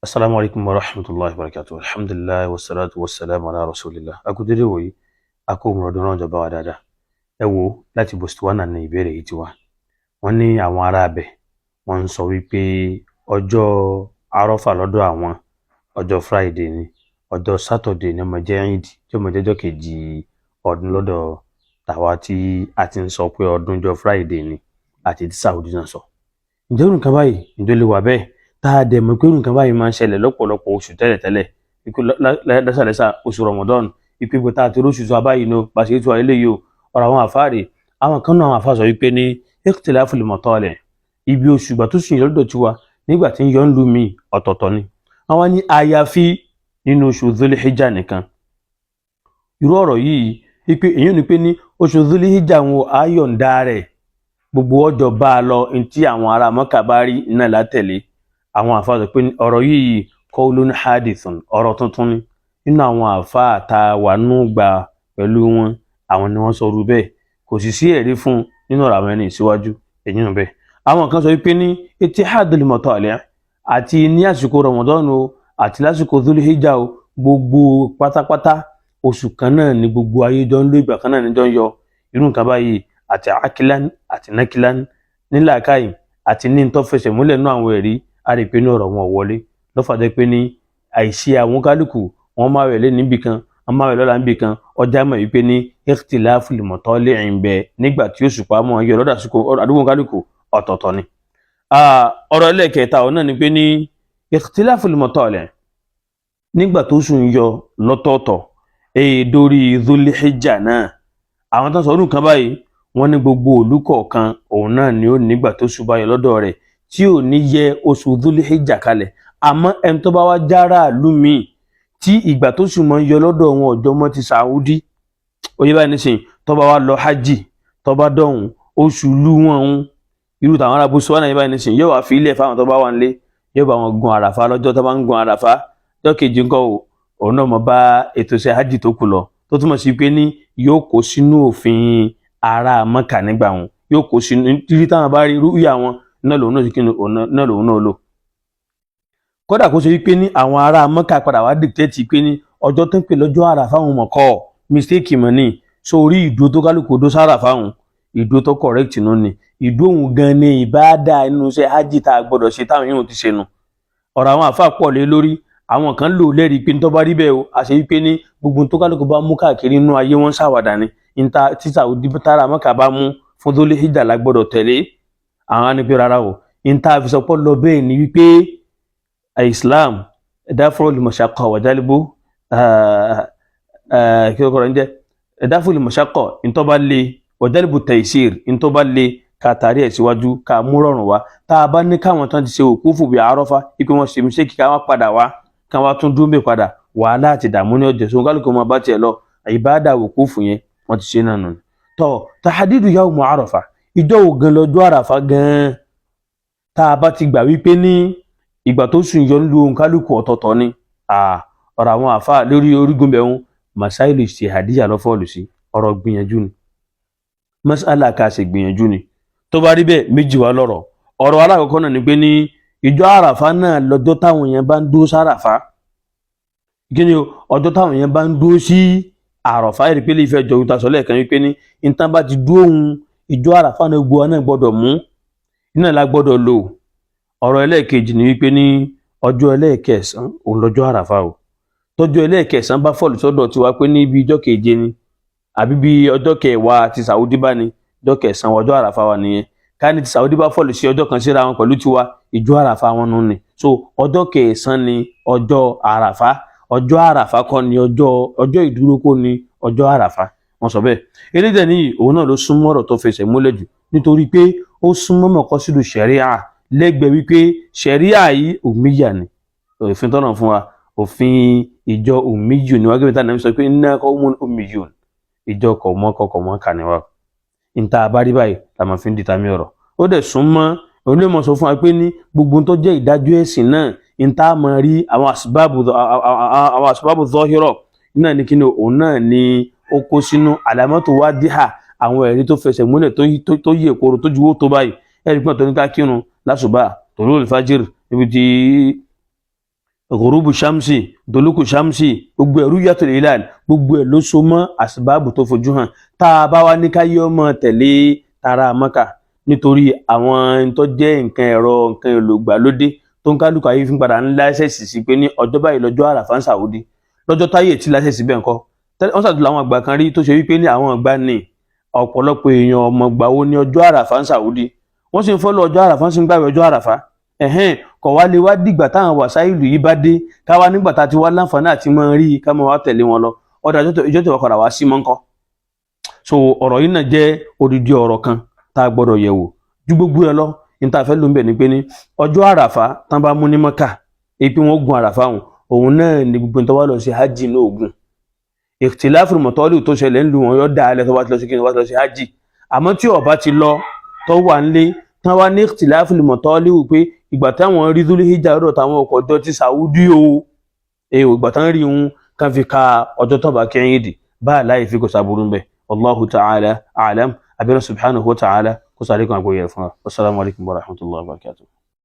Assalamu alaikum wa rahmatullahi wa barakatuh. Alhamdulillah wa salatu wa salam ala rasulillah. A kú dédé wòyí, a kó òmùrọ̀ ọdún náà jọba wa dáadáa. Ẹ wo, láti Botswana ní ìbéèrè yìí ti wá. Wọ́n ní àwọn ará abẹ, wọ́n ń sọ wípé ọjọ́ Arọ́fà lọ́dọ̀ àwọn, ọjọ́ Friday ni, ọjọ́ Saturday ni ọmọ jẹ́ Eid, tí ọmọ jẹ́jọ́ kejì ọdún lọ́dọ̀ tàwa tí a ti ń sọ pé ọdún ọjọ́ Friday ni àti tí Saudi náà sọ. Ǹjẹ́ irú nǹkan báyìí, ǹjẹ́ ó lè wà bẹ́ẹ̀? Tá a dẹ̀ mọ̀ pé irú nǹkan báyìí máa ń ṣẹlẹ̀ lọ́pọ̀lọpọ̀ oṣù tẹ́lẹ̀tẹ́lẹ̀, ikú lẹ́sàlẹ́sà oṣù Ramadan, ìpè bó tá a ti róṣù tó a báyìí ní o, bá ṣe tó a eléyìí o. Ọ̀rọ̀ àwọn àfáàrè, àwọn kan náà, àwọn àfáà sọ wípé ní ikhtilaful matali', ibi oṣù ìgbà tó sùn yọ lọ́dọ̀ tiwa nígbà tí ń yọ ń lu mi ọ̀tọ̀ọ̀tọ̀ ni. Àwọn ní àyàfi nínú oṣù Dhul-Hijjah nìkan. Irú ọ̀rọ̀ yìí wípé èyí ò ní pé ní oṣù Dhul-Hijjah wọn á yọ̀ǹda rẹ̀, gbogbo ọjọ́ bá a lọ, ntí àwọn ará Mọ́kà bá rí náà látẹ̀lé. Àwọn àfáà sọ pé ọ̀rọ̀ yìí qawlun hadithun, ọ̀rọ̀ tuntun ni. Nínú àwọn àfáà tá a wà nù gbà pẹ̀lú wọn, àwọn ni wọ́n sọ irú bẹ́ẹ̀, kò sì sí ẹ̀rí fún nínú ọ̀rọ̀ àwọn ẹni ìsíwájú èyí nù bẹ́ẹ̀. Àwọn kan sọ wípé ní ittihadul matali' àti ní àsìkò Ramadan o àti lásìkò Dhul-Hijjah o, gbogbo pátápátá oṣù kan náà ni gbogbo ayé jọ ń lò, ìgbà kan náà ni jọ ń yọ. Irú nǹkan báyìí, àti akilan àti nakilan, nílàákàyè àti ní tó fẹsẹ̀ múlẹ̀ nínú àwọn ẹ̀rí, á rí i pé ní ọ̀rọ̀ wọn ò wọlé lọ́fàdé pé ní àìsí àwọn kálukú wọn máa wẹ̀ lé níbì kan, wọn máa wẹ̀ lọ́la níbì kan. Ọjà mọ̀ wípé ní ikhtilaful matali' ń bẹ nígbà tí òṣùpá mọ̀ yọ lọ́dọ̀ àsìkò àdúgbò kálukú ọ̀tọ̀ọ̀tọ̀ ni. Ọ̀rọ̀ ẹlẹ́ẹ̀kẹta ọ̀nà ni pé ní ikhtilaful matali' nígbà tó sùn yọ lọ́tọ̀ọ̀tọ̀ èyí dórí Dhul-Hijjah náà. Àwọn tó ń sọ ọdún kan báyìí, wọ́n ní gbogbo ìlú kọ̀ọ̀kan òun náà ni ó nígbà tó sùn báyọ̀ lọ́dọ̀ rẹ̀ tí ò ní yẹ oṣù Dhul-Hijjah kalẹ̀. Àmọ́ ẹni tó bá wá jára ìlú míì tí ìgbà tó sùn mọ́ ń yọ lọ́dọ̀ wọn ọjọ́ mọ́ ti Saudi oyè báyìí nísìnyí, tó bá wá lọ hajj, tó bá dọ̀hún oṣù ìlú wọn ń irú tàwọn ará Botswana yìí báyìí nísìnyí, yóò wá fi ilẹ̀ fáwọn tó bá wà nílé, yóò bá wọn gun àràfà lọ́jọ́ tó bá ń gun àràfà ọjọ́ kejì ńkọ́ o, òun náà mọ̀ bá ètò iṣẹ́ hajj tó kù lọ, tó túmọ̀ sí pé ní yóò kó sínú òfin ará Mọ́kà nígbà wọn, yóò kó sínú títí táwọn bá rí irú ìyá wọn náà lòun náà sì kí náà lòun náà lò. Kódà kó ṣe wípé ní àwọn ará Mọ́kà padà wá dictate pé ní ọjọ́ tó ń pè lọ́jọ́ àràfà wọn mọ̀ kọ́ mistake mọ̀ ní sórí ìdúró tó kálukú dó sára fáwọn ìdúró tó correct nù ni ìdúró òun gan ni ìbáàdà inú iṣẹ́ hajj tá a gbọ́dọ̀ ṣe táwọn yóò ti ṣe nu. Ọ̀rọ̀ àwọn àfa pọ̀ lé lórí. Àwọn kan lò lẹ́rìí pé tó bá rí bẹ́ẹ̀ o, àṣẹ wípé ní gbogbo tó kálukú bá mú káàkiri inú ayé wọn ṣàwàdà ni níta títà tára Mọ́kà bá mú fún Dhul Hijjah la gbọ́dọ̀ tẹ̀lé. Àwọn á ní pé rárá o, níta fi sọpọ́ lọ bẹ́ẹ̀ ni wípé Islam daf'ul mashaqqa wa jalbu kí ló kọ́ ń jẹ́ daf'ul mashaqqa, ntọ́ bá le, wa jalbu taysir, ntọ́ bá le ká tàrí ẹ̀ síwájú ká mú rọrùn wá. Tá a bá ní káwọn tán ti ṣe òkúfù bí Àrọ́fá ipe wọn ṣe mistake, ká wá padà wá, ká wá tún dúró padà, wàhálà àti ìdààmú ní ọjọ́ sọ kálukú máa bá tiẹ̀ lọ. Ìbáàdà òkúfù yẹn wọ́n ti ṣe náà nù. Tọ́ tahadidu yawmu Àràfà, ìjọ wo gan lọ́jọ́ Àràfà gan? Tá a bá ti gbà wípé ní ìgbà tó sùn yọ nílùú òǹkálùkù ọ̀tọ̀ọ̀tọ̀ ni, ọ̀rọ̀ àwọn àfa lórí orígun bẹ̀rù masailu ijtihadiyya lọ́fọ̀ọ́lù sí ọ̀rọ̀ gbìyànjú ni, mas'ala ká ṣe gbìyànjú ni. Tó bá rí bẹ́ẹ̀, méjì wá lọ́rọ̀. Ọ̀rọ̀ alákọ̀ọ́kọ́ náà ni pé ní ìjọ Àràfà náà lọ́jọ́ táwọn èèyàn bá ń dúró sáràfà. Kí ni o? Ọjọ́ táwọn èèyàn bá ń dúró sí Àràfà. Ẹ̀rí pé lè fẹ́ jọ ìta sọ lẹ́ẹ̀kan wípé ní ìtàn bá ti dúró ohun ìjọ Àràfà náà, gbogbo wa náà gbọ́dọ̀ mú iná la gbọ́dọ̀ lò. Ọ̀rọ̀ ẹlẹ́ẹ̀kejì ni wípé ní ọjọ́ ẹlẹ́ẹ̀kẹsàn òun lọ́jọ́ Àràfà o. Tọ́jọ́ ẹlẹ́ẹ̀kẹsàn bá fall sọ́dọ̀ tiwa pé ní ibi ọjọ́ keje ni àbí bí ọjọ́ kẹwàá ti Saudi bá ní, ọjọ́ kẹsàn ọjọ́ Àràfà wa nìyẹn. Ká ní ti Saudi bá fall sí ọjọ́ kan síra wọn pẹ̀lú tiwa, ìjọ Àràfà wọn nù ni. So ọjọ́ kẹsàn ni ọjọ́ Àràfà. Ọjọ́ Àràfà kọ́ ni ọjọ́, ọjọ́ ìdúró kọ́ ni ọjọ́ Àràfà, wọ́n sọ bẹ́ẹ̀. Eléyìí nìyí, òun náà ló súnmọ́ ọ̀rọ̀ tó fẹsẹ̀ múlẹ̀ jù, nítorí pé ó súnmọ́ mọ̀kọ́sídù ṣẹ̀ríà lẹ́gbẹ̀ẹ́ wípé ṣẹ̀ríà yìí òmíyà ni òfin tọ́nà fún wa, òfin ìjọ òmíyù ni wá gbé táwọn sọ pé inna qawmun ummiyun, ìjọ kọ̀mọ́ kà ní wa. Níta abárí báyìí la máa fi ń dìtàmí ọ̀rọ̀. Ó dẹ̀ súnmọ́ onímọ̀ sọ fún wa pé ní gbogbo tó jẹ́ ìdájọ́ ẹ̀sìn náà, níta máa rí àwọn asbábù zahira náà ní kíni òun náà ni ó kó sínú alamatu wadiha, àwọn ẹ̀rí tó fẹsẹ̀ múlẹ̀ tó yẹ kóró tó juwó tó báyìí. Ẹ̀rí pé tó ní ká kírun lásùbà tòlú olùfájìrì níbi tí Ghurubu shamsi, doluku shamsi, gbogbo ẹ̀, ruyatul hilal, gbogbo ẹ̀ ló so mọ́ àsìbáàbù tó fojú hàn. Tá a bá wá ní ká yọ ọmọ tẹ̀lé tara Mọ́kà nítorí àwọn tó jẹ́ nǹkan ẹ̀rọ, nǹkan èlò ìgbàlódé tó ń kálukú ayé fi padà ń láṣẹ̀sì sí pé ní ọjọ́ báyìí lọ́jọ́ Àràfà ń Sàwùdí, lọ́jọ́ táyé tí láṣẹ̀sì bẹ́ẹ̀ ńkọ́? Wọ́n ṣàtúnlò àwọn àgbà kan rí tó ṣe wípé ní àwọn àgbà ní ọ̀pọ̀lọpọ̀ èèyàn ọmọ gbà wo ní ọjọ́ Àràfà ń Sàwùdí, wọ́n sì ń follow ọjọ́ Àràfà, wọ́n sì ń gbàwé ọjọ́ Àràfà. Ẹ̀hẹ́n, kọ̀ wá lè wá dìgbà táwọn wàsáìlù yìí bá dé, káwá nígbà tá a ti wá láǹfààní àti máa rí i, ká máa wá tẹ̀lé wọn lọ. Ọ̀dà ìjọ tó wà padà wá sí mọ́ ńkọ́? So ọ̀rọ̀ yìí náà jẹ́ odidi ọ̀rọ̀ kan tá a gbọ́dọ̀ yẹ̀ wò ju gbogbo ẹ lọ. Ní tá a fẹ́ ló ń bẹ̀ ni pé ní ọjọ́ Àràfà tán bá mú ní Mọ́kà, èyí pé wọ́n gun Àràfà hùn, òun náà ni gbogbo tó wá lọ sí hajj ní ogun. Ìtìláfù mọ̀tọ́lù tó ṣẹlẹ̀ ń lu wọn yọ dáa lẹ́ tó bá ti lọ sí kí ni, tó bá ti lọ sí hajj. Àmọ́ tí ó bá ti lọ, tó wà ń lé, tán wá ní ìtìláfù mọ̀tọ́lù pé ìgbà táwọn rí Dhul-Hijjah lọ́dọ̀ táwọn ọkọ̀ ọjọ́ ti Sàúdí o, èèwò ìgbà tán rí òun kan fi ka ọjọ́ tó bá kẹ́yìn dì báà láì fi kò sábúrú ń bẹ̀. Wallahu ta'ala a'lam. Abẹ́rẹ́ subhanahu wa ta'ala kó sáré kan àgbóyè fún wa. Wassalamu alaikum wa rahmatullahi wa barakatuh.